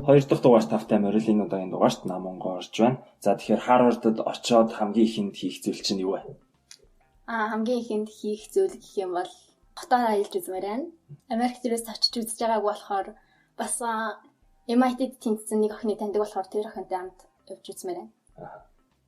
Хоёр дахь дугаар тавтай морил энэ удаагийн дугаарт Наманго орж байна. За, тэгэхээр Харвардд очоод хамгийн ихэнд хийх зүйл чинь юу вэ? Хамгийн ихэнд хийх зүйл гэх юм бол хотоор аялж үзмээр байна. Америкт ерөөс очиж үзэж байгаагүй болохоор бас MIT-д тэнцсэн нэг охины таньдаг болохоор тэр охинтой хамт явж үзмээр байна.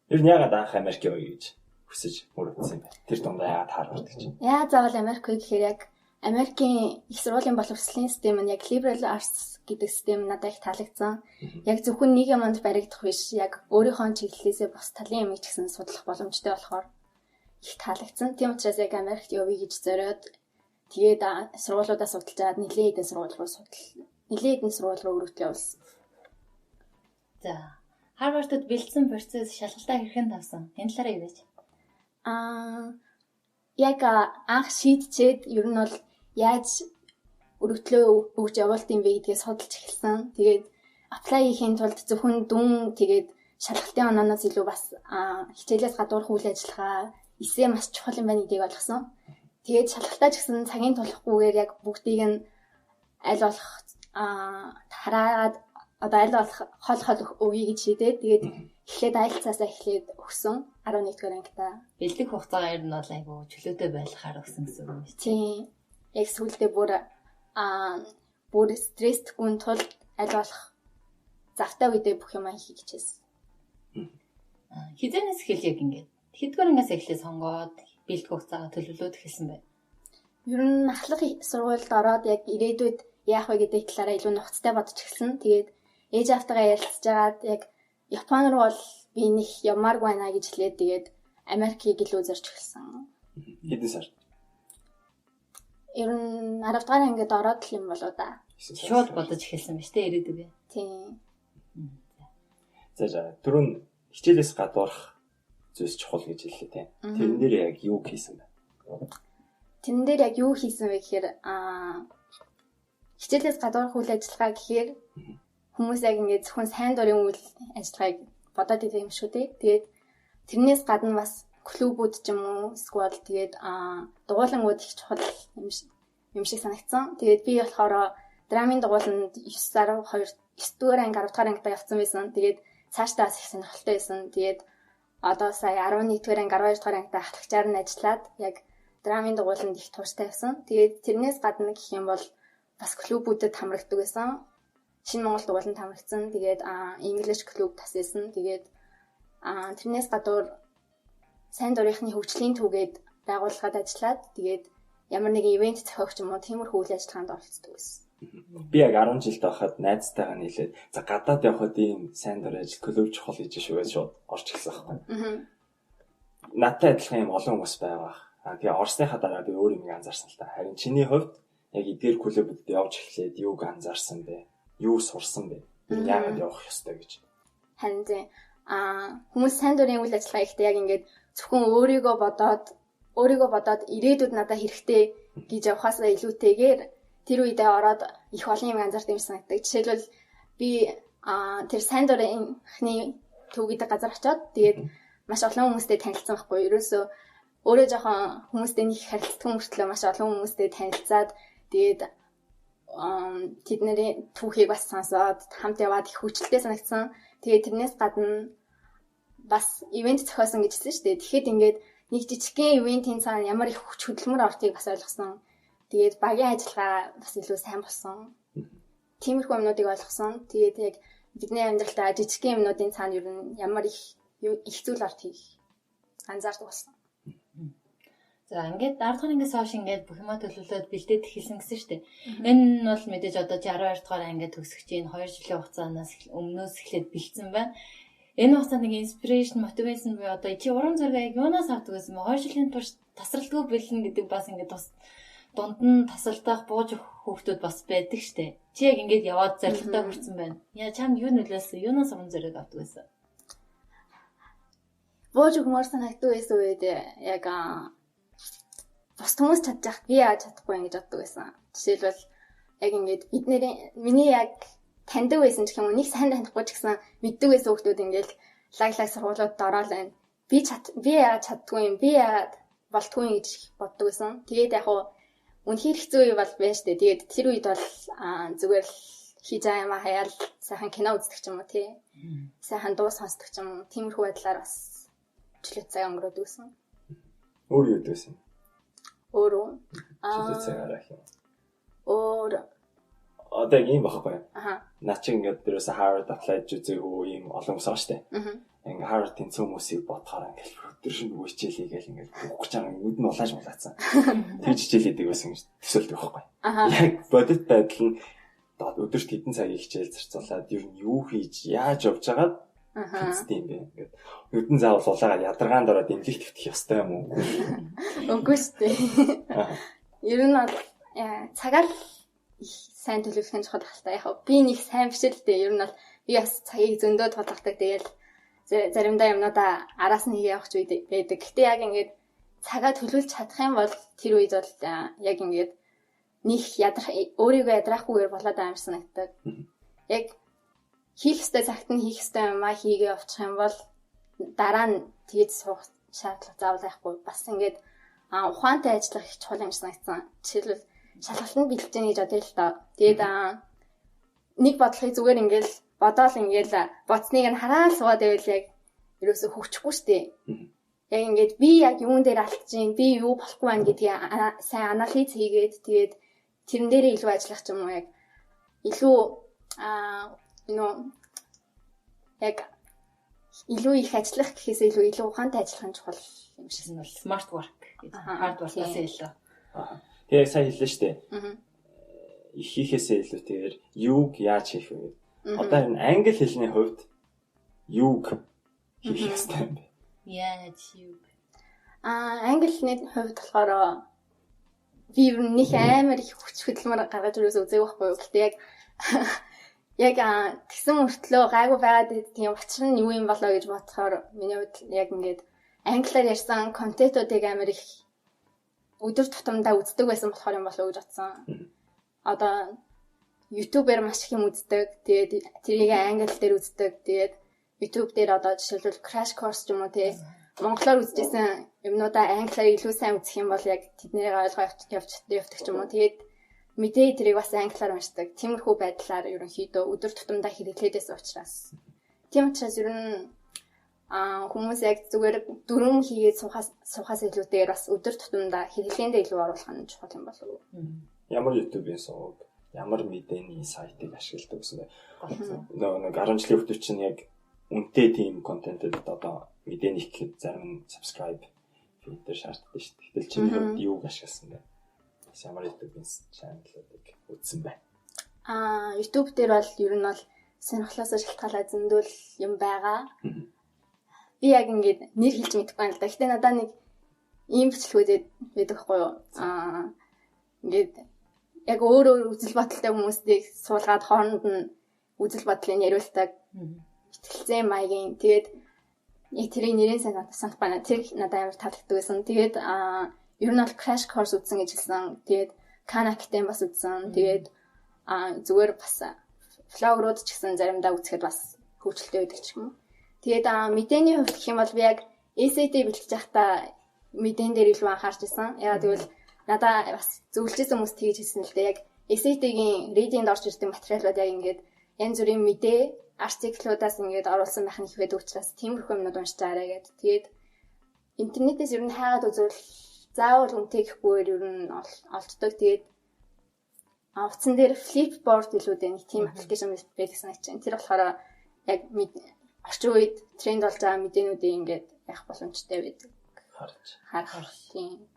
Ер нь яагаад анх Америк явъя гэж хүсэж мөрөөдсөн юм бэ? Тэр дундаа яагаад Харвард гэж? Яа заавал Америк вэ гэхээр яг Америкийн их сургуулийн боловсролын систем нь яг liberal arts гэдэг систем надад их таалагдсан. Яг зөвхөн нэг юмд баригдах биш, яг өөрийнхөө чиглэлээсээ бус талын юмыг ч гэсэн судлах боломжтой болохоор их таалагдсан. Тийм учраас яг Америкт явъя гэж зориод, тэгээд сургуулиудаа судалж аваад нэлээд хэдэн сургууль руу өргөдөл явуулсан. За, Харвардд бэлдсэн процесс, шалгалтаа хэрхэн тавсан? Энэ талаараа юу гэж? Яг анх шийдчихэд ер нь бол яаж өргөдлөө өгч явуулт юм бэ гэдгээ судалж эхэлсэн. Тэгээд apply хийхийн тулд зөвхөн дүн, тэгээд шалгалтын ононоос илүү бас хичээлээс гадуурх үйл ажиллагаа, эсээ маш чухал юм байна гэдгийг ойлгосон. Тэгээд шалгалтаа ч гэсэн цагийн тулахгүйгээр яг бүгдийг нь аль болох хараагаад, одоо аль болох хол хол өгье гэж шийдээд, тэгээд эхлээд IELTS-аас эхлээд өгсөн, 11 дугаар ангита. Бэлдэх хугацаагаа ер нь бол айгүй чөлөөтэй байлгахаар өгсөн гэсэн үг юм шүү. Тийм. Яг сүүлдээ бүр стрессгүй тулд аль болох завтай үедээ бүх юм хийх хичээсэн. Хэзээнээс эхэлж яг ингээд хэдгээр ангиас эхлээ сонгоод бэлдэх хугацаагаа төлөвлөөд эхэлсэн бай? Ер нь ахлах сургуульд ороод яг ирээдүйд яах вэ гэдэг талаараа илүү нухацтай бодож эхэлсэн. Тэгээд ээж аавтайгаа ярилцж байгаад яг Япон руу бол би нэг явмааргүй байна гэж хэлээд, тэгээд Америкийг илүү зорж эхэлсэн. Хэдэн сар? Ер нь 10 дугаар ангид ороод л юм болоо да. Шууд бодож эхэлсэн ба штэ ирээдүгээ. Тийм. За, түрүүн хичээлээс гадуурх зүйлс чухал гэж хэллээ, тийм. Тэрэн дээр яг юу хийсэн бэ? Тэрэн дээр яг юу хийсэн вэ гэхээр хичээлээс гадуурх үйл ажиллагаа гэхээр хүмүүс яг ингээд зөвхөн сайн дурын үйл ажиллагааг бодоод идэв юм шүү дээ. Тэгээд тэрнээс гадна бас клубүүд ч юм уу, эсвэл тэгээд дугуулангууд их чухал юм шиг санагдсан. Тэгээд би болохоор драмын дугууланд 9 12 9 дугаар анги, 10 дугаар ангидаа явцсан байсан. Тэгээд цаашдаа бас их сонирхолтой байсан. Тэгээд одоо сая 11 дугаар анги, 12 дугаар ангидаа ахлагчаар нь ажиллаад яг драмын дугууланд их тууштай явсан. Тэгээд тэрнээс гадна гэх юм бол бас клубүүдэд хамрагддаг байсан. Шинэ Монгол дугууланд хамрагдсан. Тэгээд English клуб бас байсан. Тэгээд тэрнээс гадуур сайн дурынхны хөгжлийн түүгээд байгууллагад ажиллаад, тэгээд ямар нэгэн event зохиогч юм уу, тиймэрхүү үйл ажиллагаанд оролцдог байсан. Би яг 10 жилд байхад найзтайгаа нийлээд, за, гадаад явхад ийм сайн дурын ажил, клуб чухал гэж шүү гэж шууд орж эхэлсэн байхгүй. Надтай адилхан юм олон хүмүүс байгаа. Тэгээ орсныхаа дараа би өөр юм анзаарсан л та. Харин чиний хувьд яг эдгээр клубүүдэд явж эхлээд юуг анзаарсан бэ? Юу сурсан бэ? Яагаад явах ёстой гэж? Харин тийм. Хүмүүс сайн дурын үйл ажиллагаа ихтэй яг ингээд зөвхөн өөрийгөө бодоод ирээдүйд надад хэрэгтэй гэж явхаасаа илүүтэйгээр тэр үедээ ороод их олон юм анзаардаг юм санагддаг. Жишээлбэл, би тэр сайн дурынхны төв гэдэг газар очиод, тэгээд маш олон хүмүүстэй танилцсан байхгүй. Ерөөсөө өөрөө жоохон хүмүүстэй нэг харилцдаг мөртлөө маш олон хүмүүстэй танилцаад, тэгээд тэдний түүхийг бас сонсоод, хамт яваад их хүчлээ санагдсан. Тэгээд тэрнээс гадна бас event зохиосон гэж хэлсэн шүү дээ. Тэгэхэд ингээд нэг жижигхэн event ийн цаана ямар их хүч хөдөлмөр ордгийг бас ойлгосон. Тэгээд багийн ажиллагаа бас илүү сайн болсон. Тиймэрхүү юмнуудыг ойлгосон. Тэгээд яг бидний амьдралдаа жижигхэн юмнуудын цаана ер нь ямар их их зүйл ордгийг анзаардаг болсон. За, ингээд 10 дахь ангиас хойш ингээд бүх юмаа төлөвлөөд бэлдээд эхэлсэн гэсэн шүү дээ. Энэ бол мэдээж одоо чи 12 дугаар ангид төгсөх чинь 2 жилийн хугацаанаас өмнөөс эхлээд бэлдсэн байна. Энэ хугацаанд нэг inspiration, motivation буюу одоо чи урам зориг яг юунаас авдаг гэсэн бэ? 2 жилийн турш тасралтгүй бэлнэ гэдэг бас ингээд бас дунд нь тасалдах, бууж өгөх хүүхдүүд бас байдаг штэ. Чи яг ингээд яваад зорилготой хүрсэн байна. Яа, чамд юу нөлөөлсөн? Юунаас урам зориг авдаг байсан? Бууж өгмөр санагддаг байсан үед яг бус хүмүүс чадчих би яаж чадахгүй юм гэж боддог байсан. Жишээлбэл, яг ингээд бидний миний яг таньдаг байсан ч гэх юм уу, нэг сайн танихгүй ч гэсэн мэддэг байсан хүмүүс ингээд лаг лаг сургуулиудад ороод байна. Би яагаад чаддгүй юм? Би яагаад болтгүй юм гэж боддог байсан. Тэгээд яг уу үнэхээр хэцүү үе бол байна штэ. Тэгээд тэр үед бол зүгээр л хийж байгаа юм хаяал сайхан кино үздэг ч юм уу тий. Сайхан дуу сонсдог ч юм уу. Тиймэрхүү байдлаар бас чөлөө цаг өнгөрөөдөг гэсэн. Өөр юу гэсэн? Өөр үү? Чөлөө цагаараа юм. Өөр одоо яг ийм байхгүй. Аха. Наа чи ингээд дээрээс Harvard apply хийж үзээгүй ийм олон хүмүүс байгаа шүү дээ. Аа. Ингээ Harvard-ийн цөм хүмүүсийг бодохоор ингээд өдөр шөнө нөгөө хичээл хийгээл ингээд өгөх гэж байгаа нүд нь улааж мулаацсан. Тэгж хичээл хийдэг байсан гэж төсөөлдөг байхгүй. Аха. Яг бодит байдал нь өдөрт хэдэн цагийг хичээл зарцуулаад ер нь юу хийж яаж явж байгаад хэцтэй юм бэ. Ингээд нүд нь заавал улаагаад ядаргаанд ороод эмнэлэг твтэх ёстой юм уу? Үгүй шүү дээ. Ер нь бол цагаа л их сайн төлөвлөх нь чухал хальтаа. Яг би нэг сайн биш л дээ. Ер нь бол би бас цагийг зөндөө тулгадаг. Тэгэл заримдаа юмнуудаа араас нь хийгээ явах ч үед байдаг. Гэтэ яг ингээд цагаа төлөвлөж чадах юм бол тэр үед бол яг ингээд нэг ядрах өөрийгөө ядраахгүйгээр болоод байгаа юм санагддаг. Яг хийх ёстой цагт нь хийх ёстой юмаа хийгээ явчих юм бол дараа нь тэгж суух шаардлага заавал байхгүй. Бас ингээд ухаантай ажиллах их чухал юм санагдсан. Жишээлбэл шалгалтанд бэлтэж гэнэ гэж бодъё л доо. Тэгээд нэг бодлохыг зүгээр ингээл бодоол ингээл бодсныг нь хараал суугаад байвал яг ерөөсө хөгжихгүй штэ. Яг ингээд би яг юун дээр алдаж гин, би юу болохгүй байна гэдгийг сайн анализ хийгээд тэгээд тэрэн дээрээ илүү ажиллах ч юм уу яг илүү нөө яг илүү их ажиллах гэхээс илүү ухаантай ажиллах нь чухал юм шиг санагдав. Smart work гэж hard work-аас илүү. Тэгээ яг сайн хэллээ шүү дээ. Их хийхээсээ илүү тэгэхээр юуг яаж хийх вэ? Одоо энэ англи хэлний хувьд юуг хийх ёстой юм бэ? Яаж юуг? Англи хэлний хувьд болохоор би ер нь нэг амар их хүч хөдөлмөр гаргаж ерөөсөө үзег байхгүй юу. Гэтэ яг тэгсэн мөртлөө гайгүй байгаад тийм учир нь юу юм болоо гэж бодохоор миний хувьд яг ингээд англиар ярьсан контентуудыг амар их өдөр тутамдаа үздэг байсан болохоор юм болов уу гэж бодсон. Одоо YouTube-ээр маш их юм үздэг. Тэгээд тэрийг англи дээр үздэг. Тэгээд YouTube дээр одоо жишээлбэл Crash Course ч юм уу тий монголоор үзчихсэн юмнуудаа англиар илүү сайн үзэх юм бол яг тэднийг ойлгоо явдаг ч юм уу. Тэгээд мэдээ тэрийг бас англиар уншдаг. Тиймэрхүү байдлаар ерөнхийдөө өдөр тутамдаа хэрэглээд байсан учраас. Тийм учраас ер нь хүмүүс яг зүгээр дүрм хийгээд суухаас илүүтэйгээр бас өдөр тутамдаа хэрэглээндээ илүү оруулах нь чухал юм болов уу? Ямар YouTube-ийн суваг, ямар мэдээний сайтыг ашигладаг гэсэн бэ? Нөгөө нэг 10 жилийн хүүхдүүд чинь яг үнэтэй тийм контентэд одоо мэдээний гэхэд зарим нь subscribe филтер шаарддаг шүү дээ. Гэтэл чиний хувьд юуг ашигласан бэ? Бас ямар YouTube-ийн channel-уудыг үзсэн бэ? YouTube дээр бол ер нь бол сонирхлоосоо шалтгаалаад зөндөл юм байгаа. Би яг ингээд нэр хэлж мэдэхгүй байна л да. Гэтэ надаа нэг ийм бичлэгүүд байдаг хгүй юу? Ингээд яг өөр өөр үзэл бодолтой хүмүүсийг суулгаад хооронд нь үзэл бодлыг яриулдаг. Итгэлцэн маягийн тэгээд яг тэрийг нэрээ сайн санах байна. Тэр надад амар таалагддаг байсан. Тэгээд ер нь бол Crash Course үзсэн гэж хэлсэн. Тэгээд Khan Academy бас үзсэн. Тэгээд зүгээр бас влогрууд ч гэсэн заримдаа үзэхэд бас хөгжилтэй байдаг ч юм уу. Тэгээд мэдээний хувьд гэх юм бол би яг SAT бэлтгэж байхдаа мэдээн дээр илүү анхаарч исэн. Яагаад гэвэл надаа бас зөвлөжсэн хүмүүс тэгж хэлсэн л дээ. Яг SAT-гийн reading-д орж ирдэг материалууд яг ингээд янз бүрийн мэдээ артиклуудаас ингээд оруулсан байх нь их байдаг учраас тиймэрхүү юмнууд уншиж байгаарай гэд. Тэгээд интернетээс ер нь хайгаад үзвэл заавал үнэтэй гэхгүйгээр ер нь олддог. Тэгээд утсан дээр Flipboard гэлүүдээ нэг тийм аппликейшн байдаг санагдаж байна. Тэр болохоор яг орчин үед тренд болж байгаа мэдээнүүдийг ингээд явах боломжтой байдаг. Харах. Тийм.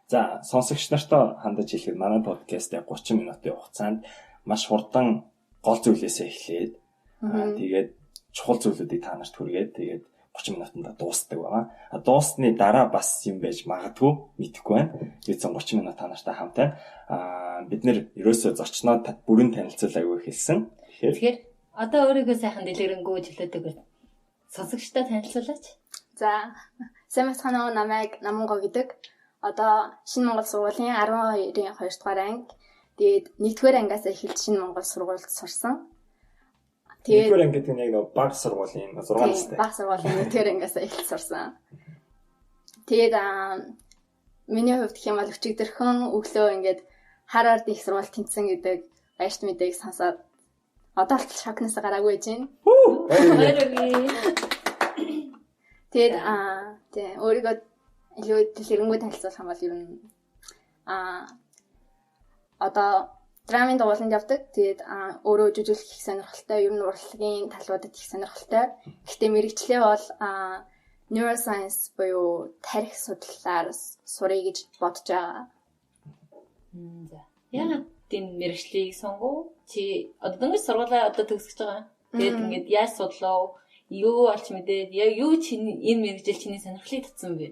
За, сонсогч нартаа хандаж хэлэхэд манай подкаст яг 30 минутын хугацаанд маш хурдан гол зүйлээсээ эхлээд тэгээд чухал зүйлүүдийг та нарт хүргээд тэгээд 30 минутанд дуустдаг байгаа. Дуусны дараа бас юм байж магадгүй мэдэхгүй байна. Эцэн 30 минут та нартай хамт байна. Бид нэр ерөөсөө зочноо бүрэн танилцуулаагүй хэлсэн. Тэгэхээр одоо өөрийгөө сайхан дэлгэрэнгүй чөлөөтэйгээр сонсогчдод танилцуулаач. За, сайн байцгаана уу? Намайг Наманго гэдэг. Одоо Шинэ Монгол сургуулийн 12-ын 2 дугаар анги. Тэгээд 1-р ангиас эхэлж Шинэ Монгол сургуульд сурсан. Тэгээд 1-р анги гэдэг нь яг нэг баг сургуулийн 6 настай. Баг сургуулийн 1-р ангиас эхэлж сурсан. Тэгээд миний хувьд гэх юм бол өчигдөрхөн өглөө ингээд Harvard их сургууль тэнцсэн гэдэг баярт мэдээг сонсоод одоо л шокноос гараагүй байж байна. Тэгээд тий өөрийгөө илүү дэлгэрэнгүй танилцуулах юм бол ер нь одоо драмын дугууланд явдаг. Тэгээд өөрөө жүжиглэх их сонирхолтой, ер нь урлагийн талуудад их сонирхолтой. Гэхдээ мэрэгчлээ бол neuroscience буюу тарих судлалаар суръя гэж бодож байгаа. За. Яагаад энэ мэрэгчлийг сонгов? Чи одоо дөнгөж сургуулаа одоо төгсөж байгаа. Тэгээд ингээд яаж судлав? Юу олж мэдээд юу чиний энэ мэрэгжил чиний сонирхлыг татсан бэ?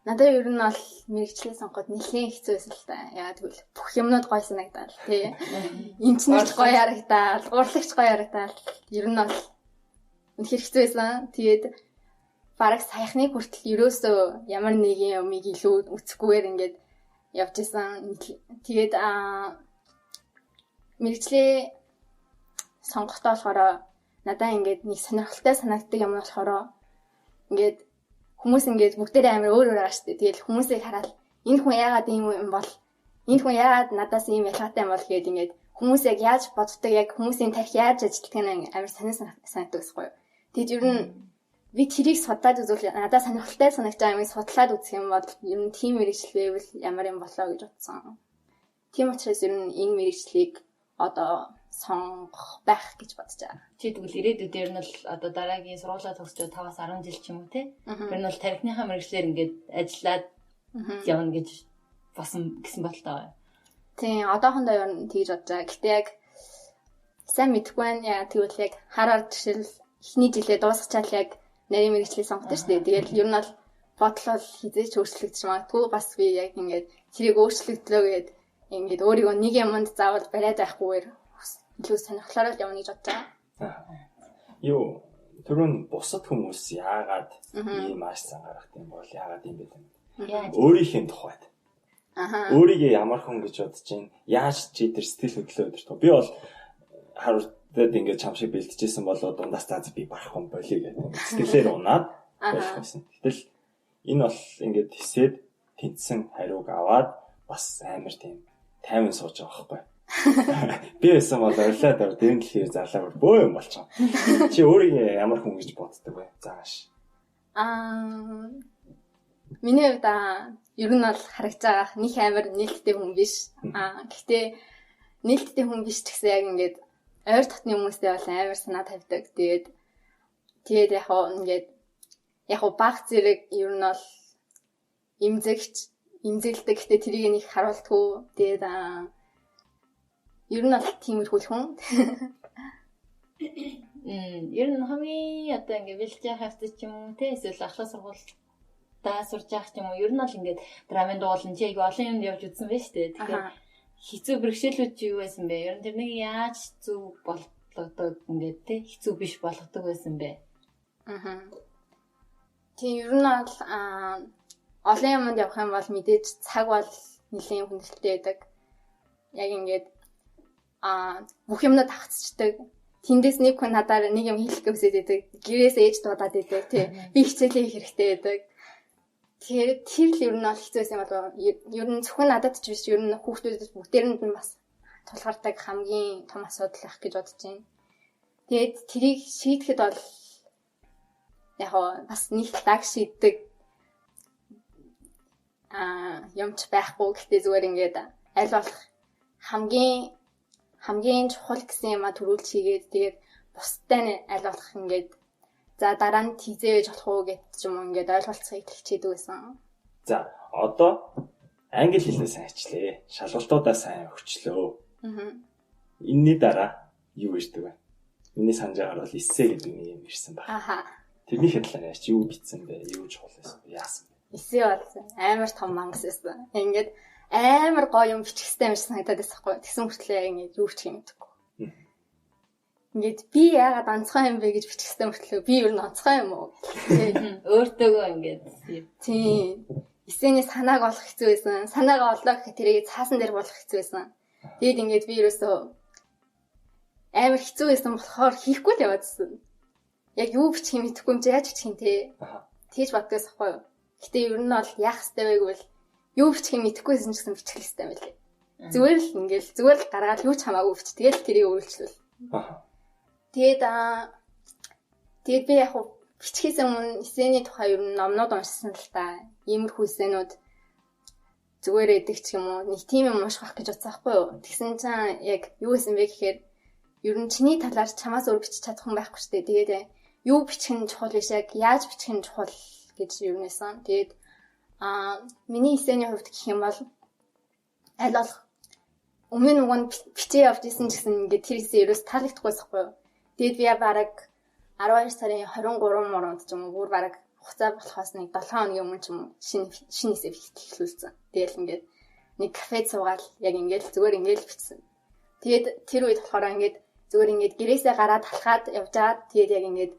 Надад ер нь бол мэрэгчлээ сонгоход нэлээд хэцүү байсан л та. Яагаад гэвэл бүх юмнууд гоё санагдал тий. Эмчнэрч гоё харагдаал, урлагч гоё харагдаал. Ер нь бол үнэхээр хэцүү байсан. Тэгээд бараг саяхныг хүртэл ерөөсөө ямар нэгэн юмыг илүү үцэхгүйгээр ингээд явж исэн. Тэгээд мэрэгчлээ сонгохдоо болохоор надаа ингээд нэг сонирхолтой санагддаг юм болохоор ингээд хүмүүс ингээд бүгдээрээ амар өөр өөр байгаа шүү дээ. Тэгэл хүмүүсийг хараад энэ хүн яагаад ийм юм бол, энэ хүн яагаад надаас ийм ялгаатай юм бол гээд ингээд хүмүүс яг яаж боддог, яг хүмүүсийн тарих яаж ажилладаг нь амар сонир санагддаг гэсэн гоё. Тэгээд ер нь би тэрийг судлаад үзвэл надад сонирхолтой санагдаж байгаа юмыг судлаад үзэх юм бол ер нь тийм мэрэгжил байвал ямар юм болоо гэж бодсон. Тийм учраас ер нь энэ мэрэгжлийг одоо сонгох байх гэж бодож байгаа. Чи тэгвэл ирээдүйд ер нь бол одоо дараагийн сургуулаа төгсчөө 5-аас 10 жил ч юм уу те? Ер нь бол тарихныхаа мэрэгчлэр ингээд ажиллаад явна гэж басан гэсэн бодолтой байгаа. Тийм, одоохондоо ер нь тэгж бодож байгаа. Гэтэ яг сайн мэдэхгүй байна. Яа тэгвэл яг хараар жишээл эхний жилээ дуусгачаал яг нарийн мэрэгчлийг сонгодог шүү дээ. Тэгэл ер нь бол бодол бол хизээч өөрчлөгдөж магадгүй. Бас би яг ингээд тэрийг өөрчлөгдлөө гээд ингээд өөрийгөө нэг юмд заавал бариад байхгүйгээр илүү сонирхлоор л явна гэж бодож байгаа. Юу түрүүн бусад хүмүүс яагаад ийм ааш зан гаргах юм бол яагаад юм бэ гэмээр. Өөрийнхөө тухайд. Өөрийгөө ямар хүн гэж бодож чинь яаж чи тэр сэтгэл хөдлөлөө өдөртөө. Би бол Харвардад ингээд чам шиг бэлтжижсэн болоо дундаас заа би барах хүн болиё гэдэг. Сэтгэлээр унаад болох байсан. Гэтэл энэ бол ингээд хэсээд тэнцсэн хариуг аваад бас амар тийм тайван сууж байгаа байхгүй. Би байсан бол орилоод ор дэрэн дэлхийр зарлаа бөө юм болчихоо. Чи өөрийгөө ямар хүн гэж боддог вэ? Зааш. Миний хувьд ер нь бол харагдж байгаа нэг амар нээлттэй хүн биш. Гэхдээ нээлттэй хүн биш ч гэсэн яг ингээд ойр дотны хүмүүстэй бол амар санаа тавьдаг. Тэгээд яг хоо ингээд яг хоо баг зэрэг ер нь бол имзэглдэг. Гэхдээ тэрийг нэг харуулдаггүй. Тэгээд ер нь бол тиймэрхүү хүн. Ер нь хамгийн одоо ингээд бэлж явах хэвчээ ч юм уу те эсвэл ахлах сургуульдаа сурж явах ч юм уу ер нь бол ингээд драмын дуулан чи айгүй олон юмд явж үзсэн байж тээ. Тэгэхээр хэцүү бэрхшээлүүд чи юу байсан бэ? Ер нь тэрнийг яаж зөв болгодог ингээд те хэцүү биш болгодог байсан бэ? Тийм ер нь бол олон юмд явах юм бол мэдээж цаг бол нэлийн хүндрэлтэй байдаг. Яг ингээд бүх юмнууд хагцчихдаг. Тэндээс нэг хүн надаар нэг юм хийх гэж байдаг. Гэрээс ээж дуудаад байдаг тий. Би хичээлээ хийх хэрэгтэй байдаг. Тэгэхээр тэр л ер нь бол хэцүү байсан болов. Ер нь зөвхөн надад ч биш, ер нь хүүхдүүдэд бүгдээрэнд нь бас тулгардаг хамгийн том асуудал байх гэж бодож байна. Тэгээд тэрийг шийдэхэд бол яг бас нэг лаг шийддэг юмч байхгүй. Гэхдээ зүгээр ингээд аль болох хамгийн чухал гэсэн юмаа төрүүлж хийгээд тэгээд бусдтай нь аль болох ингээд за дараа нь тийзээ байж болох уу гэж ч юм уу ингээд ойлголцохыг хичээдэг байсан. За одоо англи хэлээ сайн хичлээ. Шалгалтуудаа сайн өгчлөө. Энэний дараа юу ирдэг вэ? Миний санаж байгаагаар бол эссе гэдэг нэг юм ирсэн баг. Тэрний талаар яаж юу бичсэн бэ? Юу чухал байсан бэ? Яасан бэ? Эссе болсон. Амар том мангас байсан. Ингээд амар гоё юм бичих хэрэгтэй юм шиг санагдаад байсан хгүй. Тэгсэн мөртлөө яг ингээд юу бичих юм мэдэхгүй. Ингээд би яагаад онцгой юм бэ гэж бичих хэрэгтэй мөртлөө би ер нь онцгой юм уу? Өөртөөгөө ингээд. Тийм. Эсэний санааг олох хэцүү байсан. Санаагаа оллоо гэхэд тэрийг цаасан дээр болох хэцүү байсан. Тэгээд ингээд би ерөөсөө амар хэцүү байсан болохоор хийхгүй л яваадсэн. Яг юу бичих юм мэдэхгүй юм чи яаж бичих юм те. Тэгж боддогс ахгүй юу. Гэтэ ер нь бол яах хэрэгтэй вэ гэвэл юу бичих юм мэдэхгүйсэн ч гэсэн бичих хэрэгтэй юм билээ. Зүгээр л ингээл зүгээр л гаргаад юу ч хамаагүй бич. Тэгэл тэрийг өөрчлөл. Тэгээд тэгээд би яг бичгээс өмнө эсэний тухай ер нь номнууд уншсан л та. Иймэрхүү эсэнүүд зүгээр эдэг ч юм уу. Нэг тийм юм унших байх гэж бодсон байхгүй юу? Тэгсэн чинь яг юу гэсэн бэ гэхээр ер нь чиний талаар чамаас өөр бичиж чадах хүн байхгүй шүү дээ. Тэгээд юу бичих нь чухал биш, яг яаж бичих нь чухал гэж юу нэсэн. Тэгээд миний эсэний хувьд гэх юм бол аль болох өмнө нь уг нь бичээ явж исэн ч гэсэн ингээд тэр эсээ ерөөс таалагдахгүй байхгүй юу. Тэгээд би бараг 12 сарын 23 муранд ч юм уу бүр бараг хугацаа болохоос нэг 7 хоногийн өмнө ч юм уу шинэ эсээ эхлүүлсэн. Тэгэл ингээд нэг кафед суугаад яг ингээд зүгээр ингээд бичсэн. Тэгээд тэр үед болохоор ингээд зүгээр ингээд гэрээсээ гараад халахад явж байгаад тэгээд яг ингээд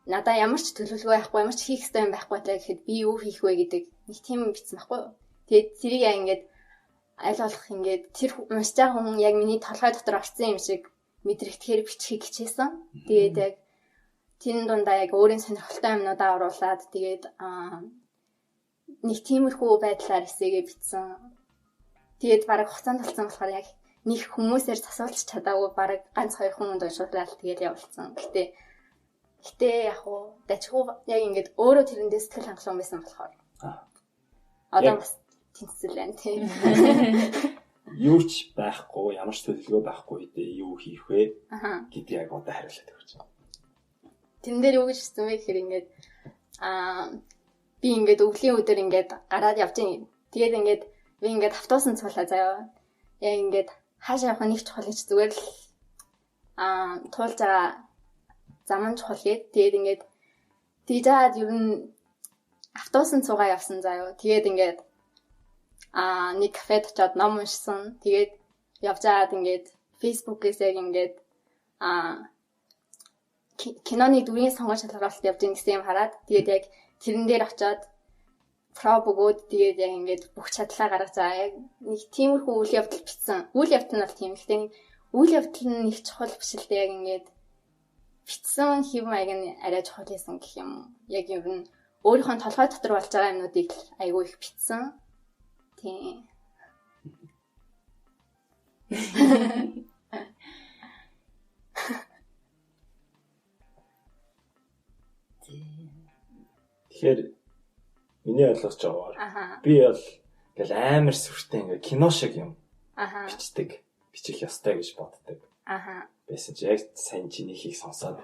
надаа ямар ч төлөвлөгөө байхгүй, ямар ч хийх ёстой юм байхгүй лээ гэхэд би юу хийх вэ гэдэг нэг тийм юм бичсэн байхгүй юу. Тэгээд тэрийг яг ингээд аль болох ингээд тэр уншиж байгаа хүн яг миний толгой дотор орсон юм шиг мэдрэгдэхээр бичихийг хичээсэн. Тэгээд яг тэрэн дундаа яг өөрийн сонирхолтой юмнуудаа оруулаад тэгээд нэг тиймэрхүү байдлаар эсээгээ бичсэн. Тэгээд бараг хугацаанд болсон болохоор яг нэг хүмүүсээр засуулж чадаагүй бараг ганц хоёр хүн уншуулаад тэгээд явуулсан. Гэтэ яг уу дажгүй яг ингээд өөрөө тэрэндээ сэтгэл хангалуун байсан болохоор. Одоо бас тэнцэл байна тийм. Юу ч байхгүй, ямар ч төлөвлөгөө байхгүй үедээ юу хийх вэ гэдгийг яг одоо хариулаад өгч байна. Тэрэн дээр юу гэж хэлсэн бэ гэхээр ингээд би ингээд өвлийн өдөр ингээд гараад явж байна. Тэгээд ингээд би ингээд автобусан цуулаа заяа. Яг ингээд хаашаа явах нэг чухал гэж зүгээр л туулж байгаа зам нь чухал гээд тэгээд ингээд тийжээд ер нь автобусан цуугаа явсан заяа. Тэгээд ингээд нэг кафед очиод ном уншсан. Тэгээд явж байгаад ингээд Facebook-ээс яг ингээд киноны дүрийн сонгон шалгаруулалт явж гин гэсэн юм хараад тэгээд яг тэрэн дээр очиод проб өгөөд тэгээд яг ингээд бүх чадлаа гаргаж байгаа. Яг нэг тиймэрхүү үйл явдал бичсэн. Үйл явдал нь бол тийм. Гэхдээ үйл явдал нь нэг чухал биш л дээ. Яг ингээд бичсэн хэв маяг нь арай чухал байсан гэх юм. Яг ер нь өөрийнхөө толгой дотор болж байгаа юмнуудыг айгүй их бичсэн. Тийм. Тэгэхээр миний ойлгож байгаагаар би бол ингээл амар сүртэй ингээ кино шиг юм бичдэг, бичих ёстой гэж боддог. Байсан чи яг сайн чиний хийх сонсоод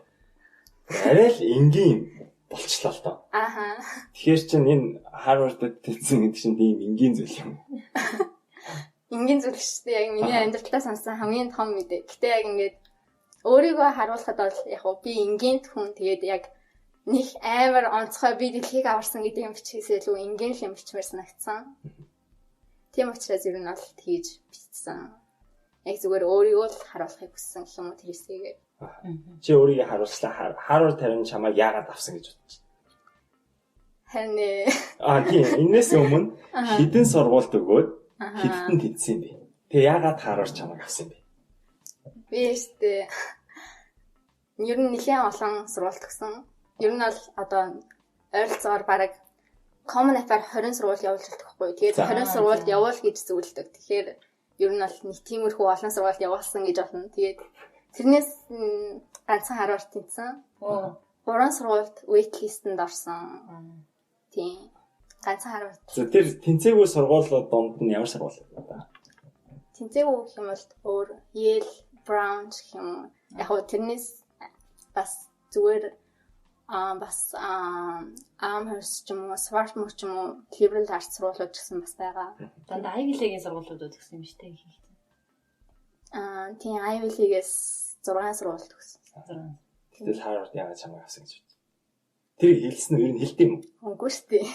арай л энгийн болчлоо л доо. Тэгэхээр чин энэ Harvard-д тэнцсэн гэдэг чинь тийм энгийн зүйл юм. Энгийн зүйл шүү дээ. Яг миний амьдралдаа сонссон хамгийн том мэдээ. Гэтэ яг ингээд өөрийгөө харуулхад бол яг би энгийн хүн тэгээд яг нэг амар онцгой би дэлхийг аварсан гэдэг юм бичгээсээ илүү энгийн л юм бичмээр санагдсан. Тийм учраас ер нь бол тэгж бичсэн. Яг зүгээр өөрийгөө л харуулахыг хүссэн гэх юм уу тэр хэсгийг. Чи өөрийгөө харуулслаа. Harvard харин чамайг яагаад авсан гэж бодож байна? Харин тийм, энэс өмнө хэдэн сургуульд өгөөд хэдтэн тэнцсэн юм бэ? Тэгээ яагаад Harvard чамайг авсан юм бэ? Би штэ ер нь нэлээд олон сургуульд өгсөн. Ер нь бол одоо ойролцоогоор бараг Common App-аар 20 сургууль явуулж болдог байхгүй юу. Тэгээд 20 сургуульд явуул гэж зөвлөдөг. Тэгэхээр ер нь бол нэг тиймэрхүү олон сургуульд явуулсан гэж болно. Тэгээд тэрнээс ганцхан Harvard тэнцсэн. 3 сургуульд wait list-энд орсон. Тийм. Ганцхан Harvard. За тэр тэнцээгүй сургуулиуд донд нь ямар сургууль вэ? Тэнцээгүй гэх юм бол өөр Yale, Brown гэх юм уу. Яг хөө тэрнээс бас зүгээр бас Amherst ч юм уу, Swarthmore ч юм уу, Liberal Arts сургуулиуд гэсэн бас байгаа. Дандаа Ivy League-ийн сургуулиуд гэсэн юм шүү дээ их. Тийм, Ivy League-ээс 6 сургууль төгссөн. Гэтэл Harvard яагаад чамайг авсан гэж бодож. Тэр хэлсэн нь ер нь хэлдэг юм уу? Үгүй шүү дээ.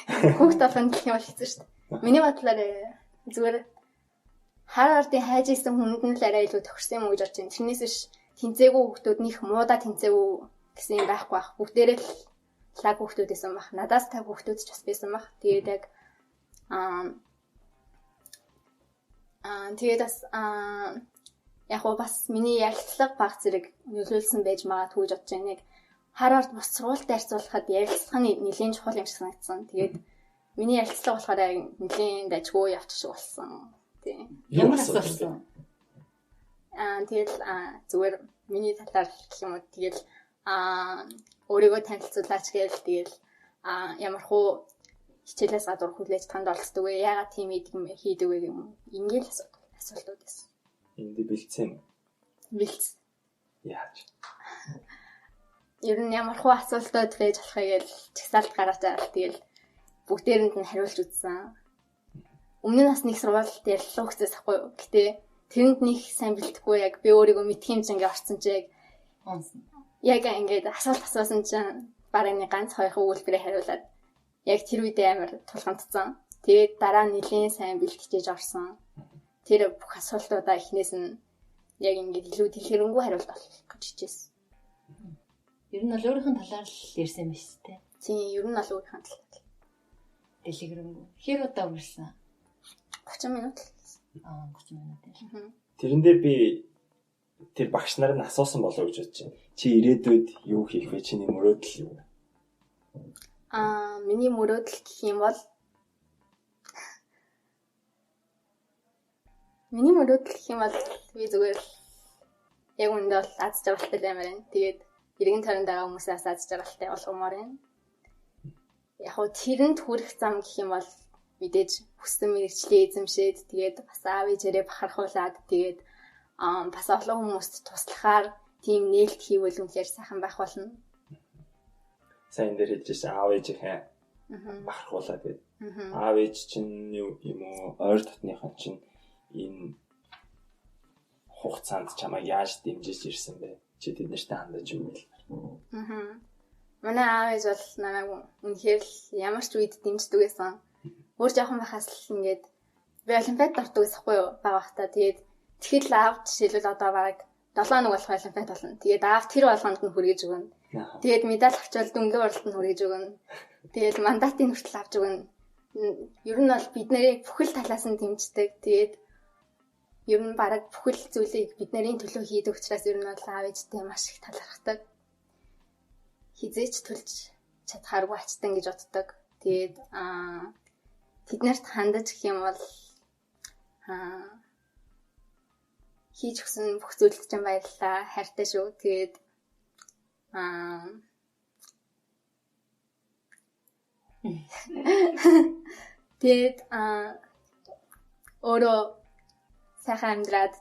Хүүхд болгонд гэх юм бол хэцүү шүү дээ. Миний бодлоор зүгээр Harvard-ын хайж исэн хүнд нь л арай илүү тохирсон юм уу гэж бодож байна. Тэрнээс биш тэнцээгүй хүүхдүүд нэх муудаа тэнцээгүй гэсэн юм байхгүй бах. Бүгдээрээ л лаг хүүхдүүд байсан бах. Надаас таг хүүхдүүд ч бас байсан бах. Тэгээд яг тэгээд бас яг гоо бас миний ярилцлага баг зэрэг нөлөөлсөн байж магадгүй гэж бодож байна. Яг Harvard бус сургуультай харьцуулахад ярилцлага нь нэлээд чухал юм шиг санагдсан. Тэгээд миний ярилцлага болохоор яг нэлээд дажгүй явчих шиг болсон. Тийм. Ямар асуулт? Тэгэл зүгээр миний талаар гэх юм уу тэгэл өөрийгөө танилцуулаач гээл тэгэл ямар хуу хичээлээс гадуур хүлээж танд оролцдог вэ? Яагаад тийм хийдэг вэ юм. Ингээл асуултууд байсан. Энд бэлдсэн юм. Бэлдсэн. Яаж? Ер нь ямар хуу асуултууд байж болохыг л чагсаалт гаргаж аваад тэгэл бүгдээрэнд нь хариулж үзсэн. Өмнө нь бас нэг сургуульд ярилцлага өгсөн байхгүй юу? Гэтэ тэрэнд нэг сайн бэлдэхгүй яг би өөрийгөө мэдх юм чинь ингээ орсон чи яг онсон. Яг ингээд асуулт асуусан чинь бараг нэг ганц хоёр өгүүлбэрээр хариулаад яг тэр үедээ амар тулгамдсан. Тэгээд дараа нь нэлийн сайн бэлтгэж орсон. Тэр бүх асуултуудаа эхнээс нь яг ингээд илүү дэлгэрэнгүй хариулт олох гэж хичээсэн. Ер нь бол өөрийнх нь талаар л ярьсан юм биш үү? Тийм, ер нь бол өөрийнх нь талаар. Дэлгэрэнгүй. Хэр удаа өнгөрсөн? 30 минут. 30 минут. Тэрэн дээр би тэр багш нар нь асуусан болов гэж бодож байна. Чи ирээдүйд юу хийх вэ? Чиний мөрөөдөл юу вэ? Миний мөрөөдөл гэх юм бол би зүгээр л яг үүндээ бол аз жаргалтай баймаар байна. Тэгээд эргэн тойронд байгаа хүмүүсээс аз жаргалтай болгомоор байна. Яг хуу тэрэнд хүрэх зам гэх юм бол мэдээж хүссэн мэргэжлээ эзэмшээд тэгээд бас аав ээжээрээ бахархуулаад тэгээд бас олон хүмүүст туслахаар тийм нээлт хийвэл үнэхээр сайхан байх болно. Сайн дээр хэлжсэн аав ээжийнхээ бахархуулаад тэгээд аав ээж чинь юу юм уу ойр дотныхон чинь энэ хугацаанд чамайг яаж дэмжиж ирсэн бэ? Чи тэд нартай хандаж юу вэ? Манай аав ээж бол намайг үнэхээр л ямар ч үед дэмждэг байсан. Өөр жоохон байхаас л ингээд би олимпиад ордог гэсэн юу бага байхдаа. Тэгээд тэгэхэл аав жишээлбэл одоо бараг 7 хоног болох олимпиад болно. Тэгээд аав тэр болгонд нь хүргэж өгнө. Тэгээд медаль авчвал дүнгийн уралданд хүргэж өгнө. Тэгээд мандатын хүртэл авч өгнө. Ер нь бол бид нарыг бүхэл талаас нь дэмждэг. Тэгээд ер нь бараг бүхэл зүйлийг бид нарын төлөө хийдэг учраас ер нь бол аав ээжтэй маш их талархдаг. Хизээч төлж чадхааргүй ачтан гэж боддог. Тэгээд тэд нарт хандаж гэх юм бол хийж өгсөн бүх зүйлд чинь баярлалаа. Хайртай шүү. Тэгээд тэгээд өөрөө сайхан амьдраад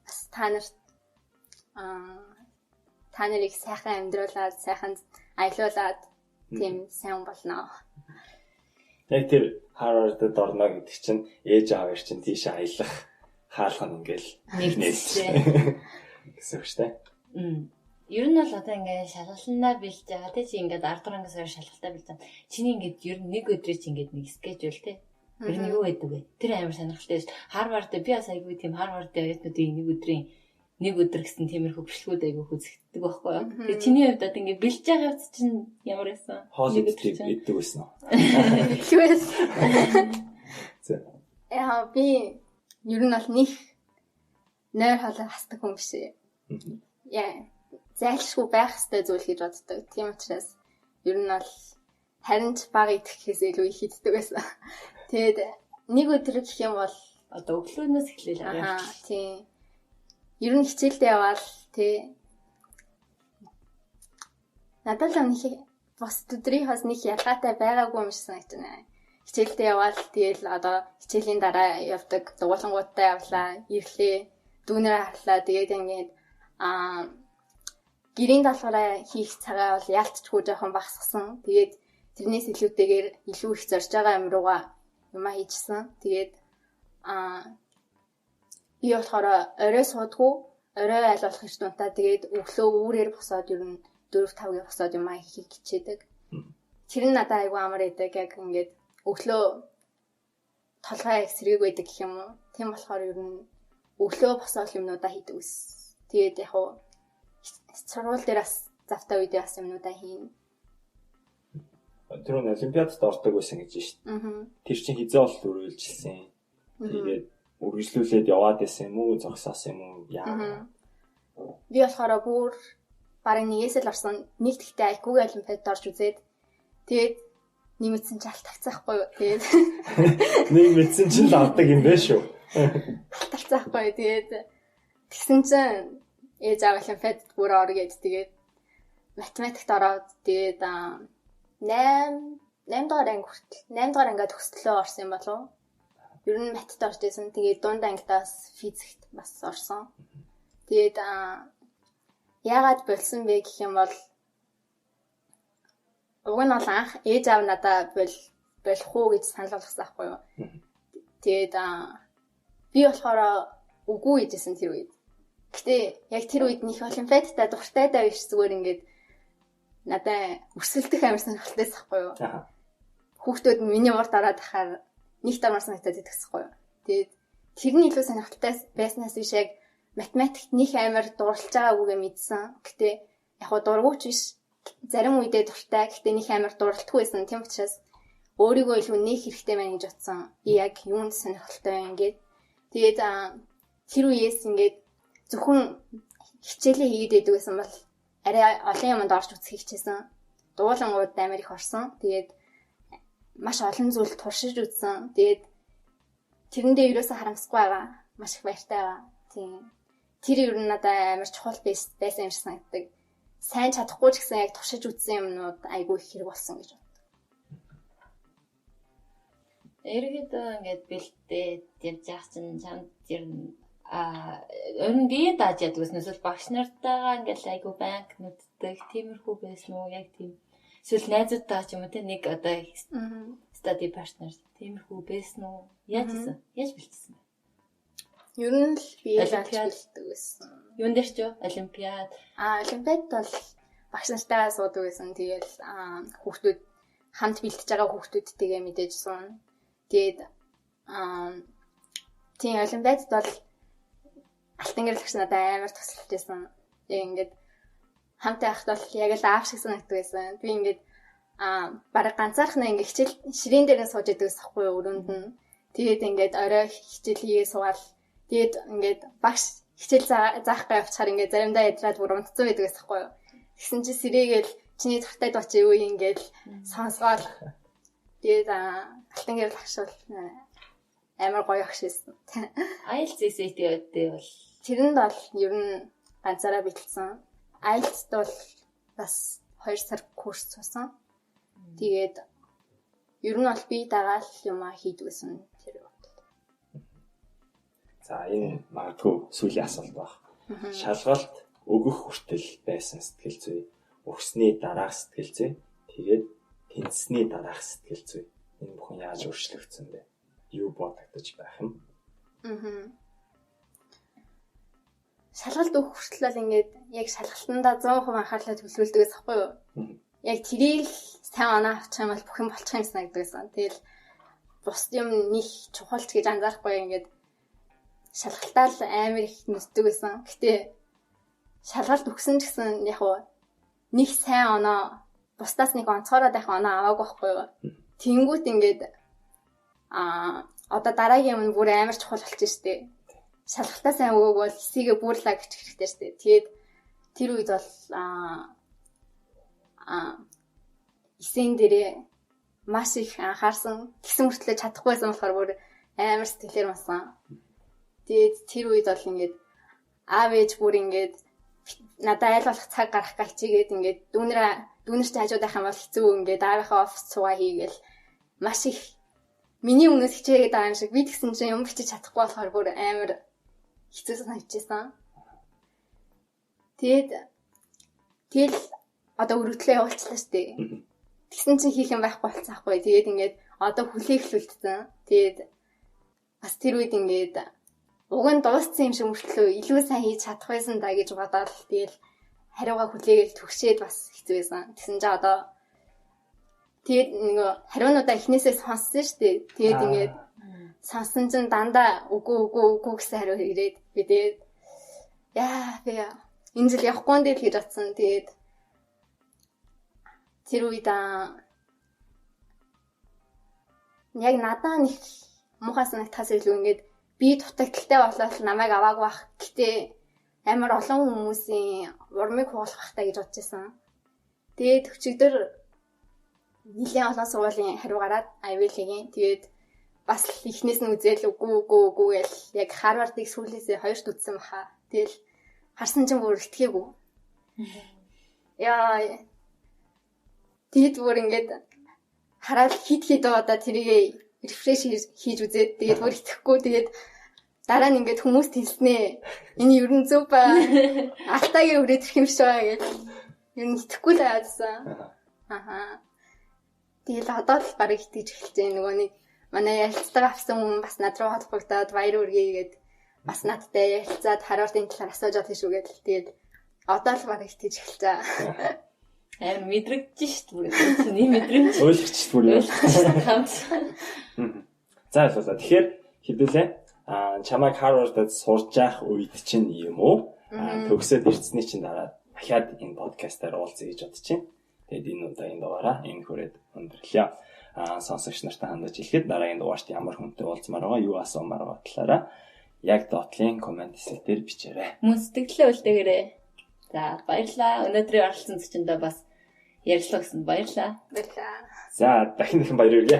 бас та нарт та нарыг сайхан амьдруулад, сайхан аялуулад тийм сайн болно. Яг тэр Harvard-д орно гэдэг чинь ээж аав чинь тийшээ аялах хаалга нь ингээл нэгдсэн гэсэн үг шүү дээ. Ер нь бол одоо ингээд шалгалтандаа бэлж байгаа тий чи ингээд 10 дугаар ангиас хоёр шалгалтаа бэлж байгаа. Чиний ингээд ер нь нэг өдрийн чи ингээд нэг скежюл тий. Ер нь юу байдаг вэ? Тэр амар сонирхолтой шүү. Harvard би бас айгүй тийм Harvard-ын оюутнуудын нэг өдрийн нэг өдөр гэсэн тиймэрхүү бичлэгүүд айгүй үзэгддэг байхгүй юу? Тэгээ чиний хувьд одоо ингээд бэлж байгаа явц чинь ямар байсан? Хоол иддэг байсан уу? Тэгвэл. За. Яа би ер нь бол нэг нойр хоолой хасдаг хүн биш. Яа зайлшгүй байх ёстой зүйл гэж боддог. Тийм учраас ер нь бол харин ч бага идэхээс илүү их иддэг байсан. Тэгээд нэг өдөр гэх юм бол одоо өглөөнөөс эхлээл аа тийм. Ер нь хичээлдээ яваал тий. Надад л нэг бус өдрийнхоос нэг ялгаатай байгаагүй юм шиг санагдаж байна. Хичээлдээ яваал тэгэл одоо хичээлийн дараа явдаг дугуулангуудтай явлаа, ирлээ, дүүнэрээ харлаа. Тэгээд ингээд гэрийн даалгавраа хийх цагаа бол яалтчгүй жоохон багасгасан. Тэгээд тэрнээс илүүтэйгээр илүү их зорж байгаа юм руугаа юмаа хийжсэн. Тэгээд би болохоор орой суудгүй, орой аль болох их дунтаа. Тэгээд өглөө үүрээр босоод ер нь 4 5-ыг босоод юмаа хийх хичээдэг. Тэр нь надад айгүй амар байдаг. Яг ингээд өглөө толгой яг сэргээг байдаг гэх юм уу. Тийм болохоор ер нь өглөө босоод юмнуудаа хийдэг ус. Тэгээд яг уу сургууль дээр бас завтаа үедээ бас юмнуудаа хийнэ. Тэр нь олимпиадад ордог байсан гэж шүү дээ. Тэр чинь хизээ бол үргэлжилсэн. Тэгээд үргэлжлүүлээд яваад байсан юм уу, зогсоосон юм уу? Яа. Би болохоор бүр бараг нэгээс л орсон. Нэг тэгтээ IQ-гийн олимпиадад орж үзээд тэгээд нэмэгдсэн чи алтагцаахгүй юу. Тэгээд нэг мэдсэн чинь л авдаг юм байна шүү. Алтарцсан байхгүй. Тэгээд тэгсэн чинь ээж аав олимпиадад бүр ор гээд тэгээд математикт ороод тэгээд 8 дугаар анги хүртэл 8 дугаар ангиа төгслөө орсон юм болов. Ер нь матд орж исэн. Тэгээд дунд ангидаас физикт бас орсон. Тэгээд яагаад болсон бэ гэх юм бол уг нь бол анх ээж аав надаа болох уу гэж санал болгосон байхгүй юу. Тэгээд би болохоор үгүй гэжсэн тэр үед. Гэтэ яг тэр үед нөх олимпиадтай дуртай даа биш зүгээр ингээд надаа өрсөлдөх амар сонирхолтой байхгүй юу. Хүүхдүүд миний урд ороод тахаар нэг дармаар санагдаад идэгсэхгүй юу. Тэгээд тэр нь илүү сонирхолтой байснаас биш яг математикт них амар дурлж байгаагүйгээ мэдсэн. Гэтэ яг хуу дургүйч биш. Зарим үедээ дуртай. Гэтэ них амар дурлдаггүй байсан. Тийм учраас өөрийгөө илүү нээх хэрэгтэй байна гэж бодсон. Би яг юунд сонирхолтой вэ ингээд. Тэгээд тэр үеэс ингээд зөвхөн хичээлээ хийгээд байдаг байсан бол арай олон юмд орж үзэх хичээсэн. Дуулангууд амар их орсон. Тэгээд маш олон зүйл туршиж үзсэн. Тэгээд тэрэндээ ерөөсөө харамсахгүй байгаа. Маш их баяртай байгаа. Тийм. Тэр ер нь надад амар чухал байсан юм шиг санагддаг. Сайн чадахгүй ч гэсэн яг туршиж үзсэн юмнууд айгүй их хэрэг болсон гэж боддог. Ерөнхийдөө ингээд бэлдээд явж явах чинь чамд ер нь ер нь бие дааж яадаг гэсэн эсвэл багш нартайгаа ингээд айгүй банк нүддэг тиймэрхүү байсан уу яг тийм эсвэл найзуудтайгаа ч юм уу те нэг одоо study partner тиймэрхүү байсан уу яаж ийсэн яаж бэлдсэн бэ? Ер нь л бие дааж бэлддэг байсан. Юун дээр ч юу олимпиад олимпиад бол багш нартайгаа суудаг байсан. Тэгэл хүүхдүүд хамт бэлтэж байгаа хүүхдүүдтэйгээ мэдээж суuna. Тэгээд тийм олимпиадд бол алтан гэрэл надад амар тусалж байсан. Яг ингээд хамт байхад бол яг л аав шиг санагддаг байсан. Би ингээд бараг ганцаархнаа ингээд хичээл ширээн дээр нь сууж идэг гэсэн байхгүй юу өрөөнд нь. Тэгээд ингээд орой хичээл хийгээ суугаал. Тэгээд ингээд багш хичээл заах га явчихаар ингээд заримдаа ядраад бүр унтцсан байдаг гэсэн байхгүй юу. Тэгсэн чи сэрээгээл чиний дуртай дуу чи юу ингээд сонсгоол. Тэгээд алтан гэрэл агш бол амар гоё агш байсан. IELTS SAT гэдэг бол тэрэнд бол ер нь ганцаараа бэлдсэн. IELTS-д бол бас 2 сар курс суусан. Тэгээд ер нь бол би дагаал юмаа хийдэг гэсэн тэр бодол. За энэ магадгүй сүүлийн асуулт баг. Шалгалт өгөх хүртэл байсан сэтгэл зүй, өгсний дараах сэтгэл зүй, тэгээд тэнцсэний дараах сэтгэл зүй. Энэ бүхэн яаж өөрчлөгдсөн бэ? Юу бодогдож байх юм? Шалгалт өгөх хүртэл бол ингээд яг шалгалтандаа 100% анхаарлаа төвлөрүүлдэг гэсэн байхгүй юу? Яг тэрийг л сайн оноо авчих юм бол бүх юм болчих юм санагддаг гэсэн. Тэгэл бусд юм нэг чухалч гэж анзаарахгүй ингээд шалгалтаа л амар их нүсдэг байсан. Гэтэ шалгалт өгсөн ч гэсэн яг уу нэг сайн оноо бусдаас нэг онцгойроо байх оноо аваагүй байхгүй юу? Тэнгүүт ингээд одоо дараагийн юм бүр амар чухал болчих штеп. Шалгалтаа сайн өгөөг бол эсийгээ буурлаа гэж хэрэгтэй штеп. Тэгээд тэр үед бол эсэн дээрээ маш их анхаарсан. Тэгсэн мөртлөө чадахгүйсэн болохоор бүр амар сэтгэлээр масан. Тэгээд тэр үед бол ингээд аав ээж бүр ингээд надад айл болох цаг гаргах гэж хичээгээд ингээд дүүнер чи хажууд байх юм бол хэцүү ингээд аавынхаа офис цугаа хийгээл маш их миний өмнөөс хичээгээд байгаа юм шиг би тэгсэн чинь юм бичиж чадахгүй болохоор бүр амар хэцүү санагдчихсан. Тэгээд тэгэл одоо өргөдлөө явуулчлаа шүү дээ. Тэгсэн чинь хийх юм байхгүй болсон байхгүй. Тэгээд ингээд одоо хүлээхлүүлсэн. Тэгээд бас тэр үед ингээд уг нь дууссан юм шиг мөртлөө илүү сайн хийж чадах байсан да гэж бодоод тэгэл хариугаа хүлээгээл төгшээд бас хэцүү байсан. Тэгсэн чинь одоо тэгээд нөгөө хариунуудаа эхнээсээ сонссон шүү дээ. Тэгээд ингээд сонссон чинь дандаа үгүй үгүй үгүй гэсэн хариу ирээд би тэгээд яа би энэ жил явахгүй нь л гэж бодсон. Тэгээд тэр үед яг надаа нэг муухай санагтахаас илүү ингээд би дутагдaltaй болоод намайг аваагүй бах. Гэтэ амар олон хүмүүсийн урмыг хуулах байхтай гэж бодож байсан. Тэгээд өчигдөр нэлийн олон сургуулийн хариу гараад Ivy League-ийн тэгээд Бас л эхнээс нь үзээл үгүй үгүй үгүй гэл яг Харвардыг сүүлээсээ хоёрт үзсэн баха. Тэгэл харсан чинь бүр итгээгүй. Яа. Тэгээд бүр ингээд хараад хит хит удаа тэрийг рефреш хийж үзээд тэгээд бүр итгэхгүй тэгээд дараа нь ингээд хүмүүст хэлснэ. Энэ ер нь зөв ба. Алтайгийн өрөөд ирэх юм шиг байгаа гэж. Ер нь итгэхгүй л байгаадсан. Аха. Тэгэл одоо л барыг итгэж эхэлж байна. Нөгөө нэг манай ярилцлага авсан хүн бас над руу холбогдоод баяр хүргэе гээд бас надтай ярилцаад Харвардын талаар асууж байгаа шүү гэдэл. Тэгээд одоо л барыг итгэж эхэлж байгаа. Амар мэдрэгдэж шít бүр. Чиний мэдрэмж. Ойлгоч бүр юу. Хамт. За ойлголоо. Тэгэхээр хэдүүлээ. Чамайг Harvard-д сурж явах үед чинь юм уу? Төгсөөд ирсний чинь дараа дахиад энэ подкастаар уулзъя гэж бодож байна. Тэгээд энэ удаагийн дугаараа энэ хүрээд өндөрлөе. Сонсогч нартай хандаж хэлэхэд дараагийн дугаарт ямар хүнтэй уулзмаар байгаа, юу асуумаар байгаа талаараа яг доотлын коммент хэсэг дээр бичээрэй. Мөн сэтгэлдээ үлдээгээрэй. За баярлалаа. Өнөөдрийн оролцсон зочиндоо бас ярилцлага өгсөнд баярлалаа. Баярлалаа. За дахин дахин баяр хүргэе.